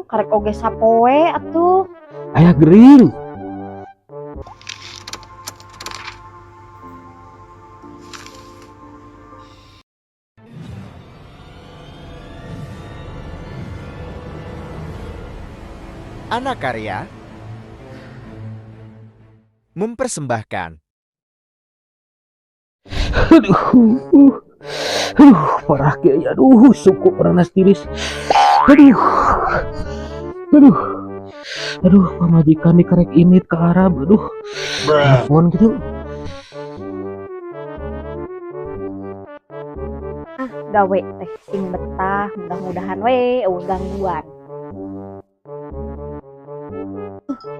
Karek oge sapoe atuh. Ayah gering. Anakarya mempersembahkan. Aduh, aduh, parah kieu, aduh, suku paranas tiris. Aduh, aduh, aduh, pamajikan dikarek ini ke Arab, aduh, telepon gitu. Ah, gawe teh sing betah, mudah-mudahan we eueuh gangguan.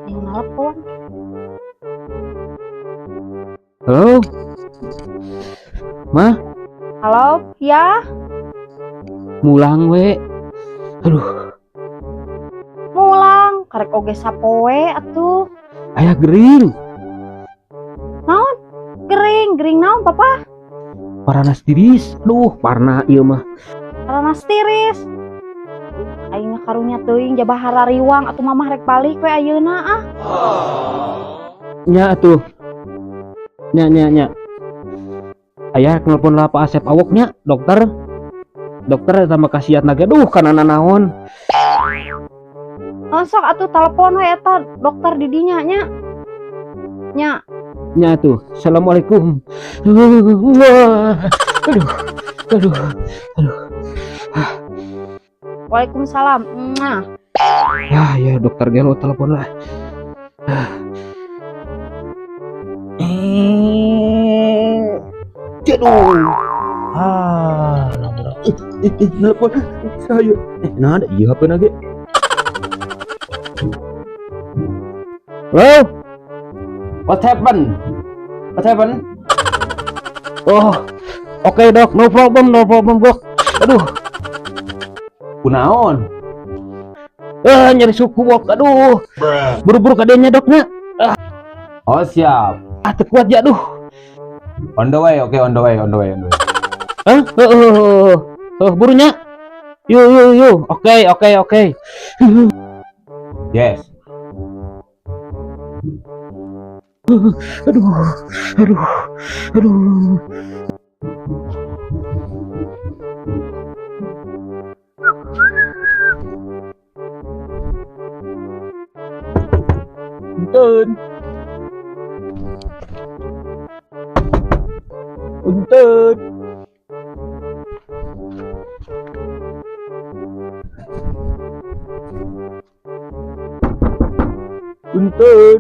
Yang nelpon. Halo, Mah? Halo, ya? Mulang we. Aduh. Mulang, karek oge sapoe atuh. Ayah gering. Naon? Gering, gering naon, Papa? Paranas tiris. Aduh, parna ieu mah. Paranas tiris. Aing mah karunya teuing jabah harariwang atuh mamah rek balik we ayeuna ah. Nya atuh. Nya nya nya. Ayah nelpon lah Pak Asep awoknya, dokter. Dokter tambah kasiat naga, duh kana nanaon. Oh, sok atuh telepon we eta dokter di dinya nya. Nya. Nya tuh. Assalamualaikum. Aduh. Aduh. Aduh. Waalaikumsalam. Mwah. Ya, ya dokter gelo telepon lah. Aduh. Ah, nelpon saya. Nah ada iya apa lagi? Halo? What happened? What happened? Oh, oke okay, dok, no problem, no problem dok. Aduh. Kunaon? Nyari suku dok, aduh. Buru-buru kadenya doknya. Ah. Oh siap. Ah, tekuat ya, aduh. On the way, oke, okay, on the way, on the way, on the way. Hah? Burunya? Yuk, yuk, yuk. Oke, oke, oke. Yes. Aduh, aduh, aduh. Punten. Punten. Punten.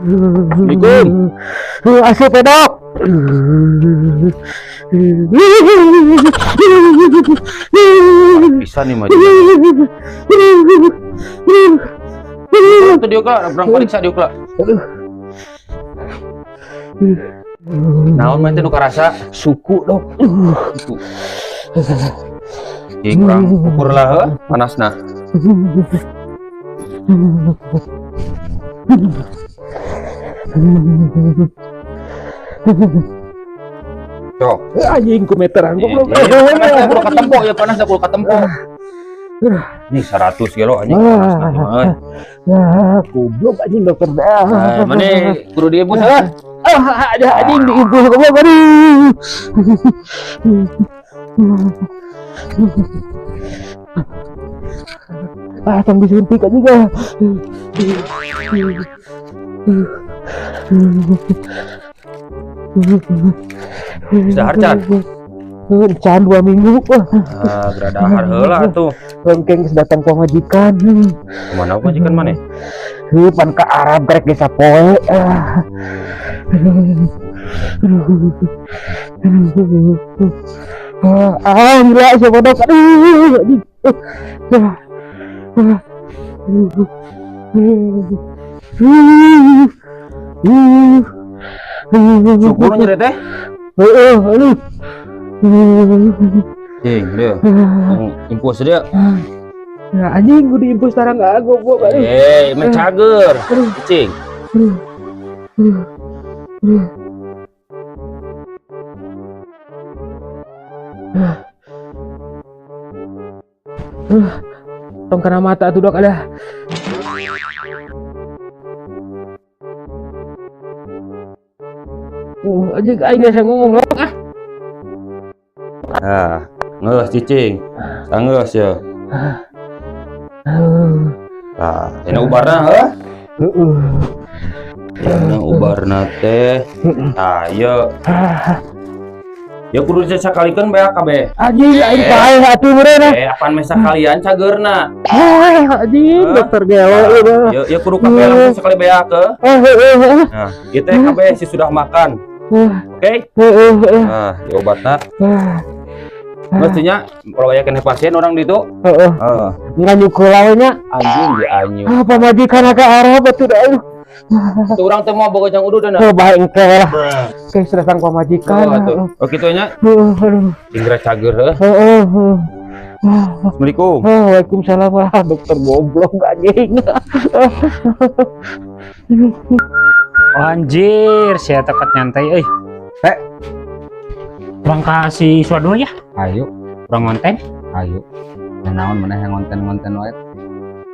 Assalamualaikum. Asup dok. Bisa nih maju. Itu dia kak, berang periksa dia kak. Naon mah teh nu karasa? Suku dok. Suku. Jadi kurang ukur lah heuh, panasna. Cok. Anjing ku meteran goblok. Panas kudu katempo ya, panas kudu katempo. Nih 100 gelo anjing panasna mah. Ah, goblok anjing dokter. Nah, mana kudu diebus heuh. Ah, ada anjing diebus goblok aduh. Ah, tong disuntik anjing ah. Dahar can? Can 2 minggu. Ah, geura dahar heula atuh. Lengkeng geus datang pamajikan. Kumaha pamajikan maneh? Heuh, pan ka Arab karek ge sapoe. Ah, gila siapa dok? Aduh. Syukur nyeri teh. Heeh, aduh. Cing, dia. Impus dia. Nah, anjing gua diimpus tarang enggak goblok aduh. Eh, meh cager. Cing. Tong kana mata atuh, Dok, ada. Anjing aing geus ngomong, Dok, ah. Nah, ngeus cicing. Sanggeus ya. Nah, ini ubarna heuh. Heeh. Ini ubarna teh. Nah, ieu. Ya kudu sakalikeun beak kabeh. Anjing aing paeh atuh meureun. Eh, apaan meh sakalian cageurna? Ah, anjing Hah? dokter gelo ieu. Ya, ya kudu kabeh langsung sekali beak ke. Heeh. Nah, ieu teh kabeh si sudah makan. Oke? Heeh. Nah, ya obatna. Mestinya kalau aya keneh pasien orang ditu. Heeh. Heeh. Nganyuk heula we nya. Anjing di anyu. Ah, pamajikan ka Arab atuh da. Aduh. Tuh urang teh mau boga jang udu dan. Oh, bae engke lah. Oke, sudah datang pamajikan. Oh, atuh. Oh, kitu nya. Heeh, aduh. Indra cager heuh. Heeh. Heeh. Assalamualaikum. Oh, waalaikumsalam. Ah, dokter goblok anjing. Anjir, saya tepat nyantai euy. Eh. Urang ka si Suwadul ya, Ayo, urang ngonten. Ayo. Nah, naon maneh yang ngonten-ngonten wae.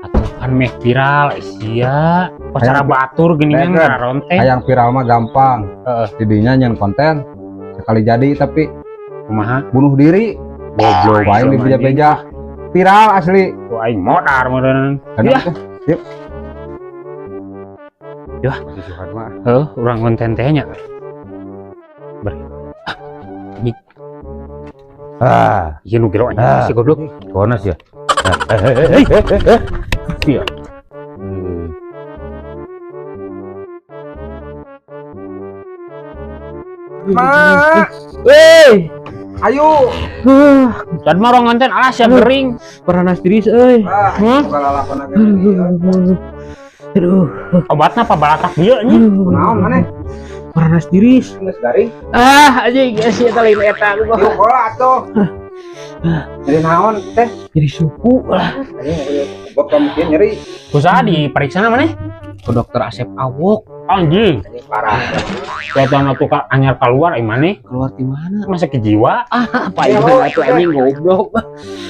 Atuh kan meh viral sia. Pacara Hayang- batur gini Hayang- ngaronten. Hayang viral mah gampang. Heeh. Didinya nyen konten sekali jadi tapi Kumaha? Bunuh diri. Goblok. Wae sama dibeja-beja. Viral asli. anjing. Tuh aing modar meureun. Kadang Ya. tuh. Yuk. Ya. Si Suhad mah. Heuh, urang konten teh nya. Ber. Ah, anjing. Ah, Ieu nu gelo anjing Ah. si goblok. Konas ya. Eh, eh, eh, eh, eh. Sia. Hmm. Ma, Wey. ayo. Dan mah urang konten alas ya gering. Peranas tiris euy. Ah, Hah? lalakon age. Aduh. Obatna apa balatak dieu anjing? Kunaon maneh? Peranas tiris. Geus garing. Ah, anjing sia teh lain eta. Yuk heula atuh. Nyeri naon teh? Jadi suku lah. Anjing bab kamu kieu nyeri. Kusaha diperiksa maneh? Ke dokter Asep Awok. Anjing. Anjing parah. Kelihatan atuh ka anyar keluar ai maneh. Keluar di mana? Masa ke jiwa? Apa ini atuh anjing goblok.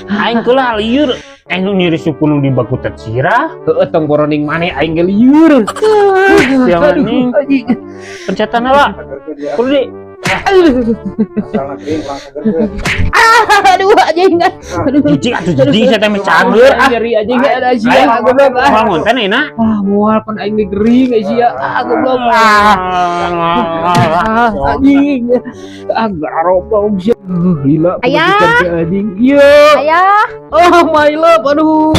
Aing keula lieur. Aing nu nyeri suku nu di bakutet sirah. Heeh, tong boroning maneh aing ge lieur. Sia Aduh, anjing. anjing. Pencetan lah. Kudu di Asalna gering urang segerkeun. Aduh anjing. Aduh. Jijik atuh jijik saya teh meh cager ah. Nyeri anjing ada sia Aing goblok ah. Urang konten enak. Ah, mual pan aing ge gering ai sia. Ah, goblok ah. Ah, anjing. Ah, garoblok sia. Lila Ayah. pamajikan teh anjing. Iya. Ayah, Oh, my love. Aduh.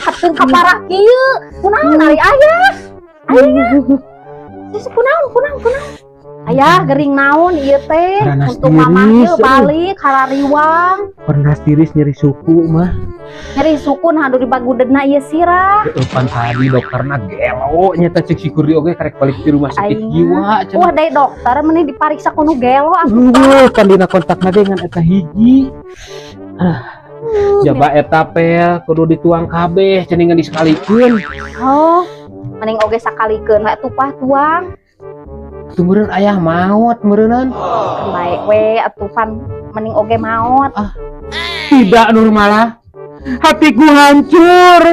hateun kaparah kieu. Kunaon ari ayah? Ayah. Sis kunaon kunaon kunaon? Ayah gering naon ieu teh? Panas Untuk mamah tiris, ieu euy. balik harariwang. Pernah tiris nyeri suku mah. Nyeri suku nah di bagudedna ieu sirah. Heeh, pan tadi dokterna gelo nyata cek si Kurdi oge karek balik di rumah sakit Aing. jiwa cenah. Wah, dari dokter meni dipariksa kudu gelo atuh. Aduh, kan dina kontakna ge ngan eta hiji. Ah, jaba eta pel kudu dituang kabeh cenah ngan disakalikeun. Oh, mending oge sakalikeun we atuh pah tuang. Tuh meureun ayah maot meureunan. Baik we atuh pan mending oge maot. Tidak, Nurmala. Hatiku hancur.